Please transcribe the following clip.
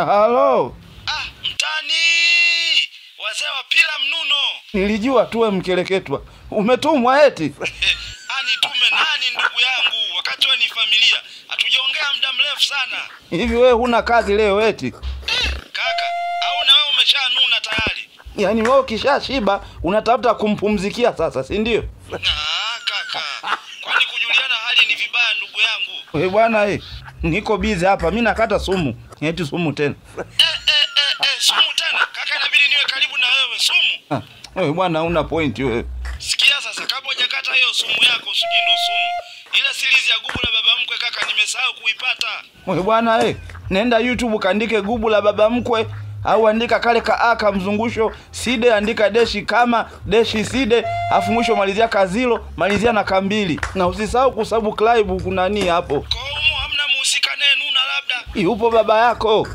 Halo. Ah, mtani. Wazee wa pila mnuno. Nilijua tuwe mkeleketwa. Umetumwa eti? Ani tume nani ndugu yangu? Wakati wewe ni familia. Hatujaongea muda mrefu sana. Hivi wewe huna kazi leo eti? Kaka, au na wewe umeshanuna tayari? Yaani wewe ukishashiba unatafuta kumpumzikia sasa, si ndio? Ah, kaka. Kwani kujuliana hali ni vibaya ndugu yangu? Eh bwana niko busy hapa. Mimi nakata sumu. Eti sumu tena. Sumu tena. Kaka, inabidi niwe karibu na wewe. Sumu. Wewe bwana una point wewe. Sikia sasa, kabla hujakata hiyo sumu yako, sijui ndo sumu. Ile series ya gubu la baba mkwe kaka nimesahau kuipata. Wewe bwana nenda YouTube kaandike gubu la baba mkwe au andika kale ka aka mzungusho side, andika deshi kama deshi side, afu mwisho malizia kazilo, malizia na kambili. Na usisahau kusubscribe kunani hapo. Kwa humu hamna muhusika naye nuna labda. Yupo baba yako.